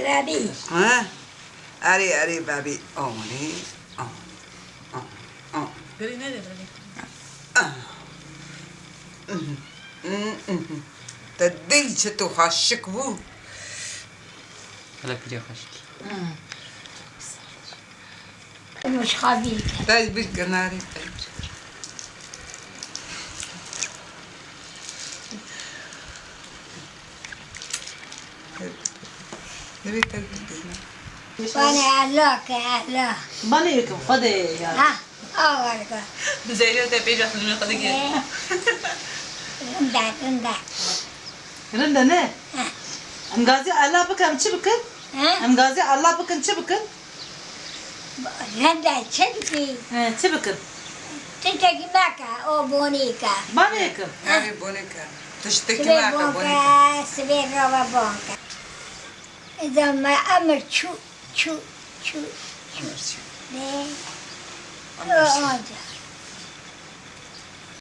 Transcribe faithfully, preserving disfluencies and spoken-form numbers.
Bebî. Ha? Erê, erê, bebî. Amanê. Aman. Aman. Aman. Gurî nede bebî. Ah. Te dî çi tu xweşik bû? Hele pîrê xweşik. Mişxabî. Pey bir kenarê pey. Nereye terk ettin? Bana Allah ke Allah. Bana yakın, hadi ya. Ha, avarga. Zeynep de pêca xidmê xwe dike. Rinda, rinda. Rinda ne? Ha. Em gazî Allah bikin, çi bikin? Ha? Em gazî Allah bikin, çi bikin? Rinda çi bikin? He, çi bikin? Tiştekî meke, o bonî ke. Banê kim? Erê bonê ke. Tiştekî meke, bonê ke. Sibê rava bonke. Eza me emir çû, çû, çû, çû. Emir çû. Ne? Emir çû. O, o,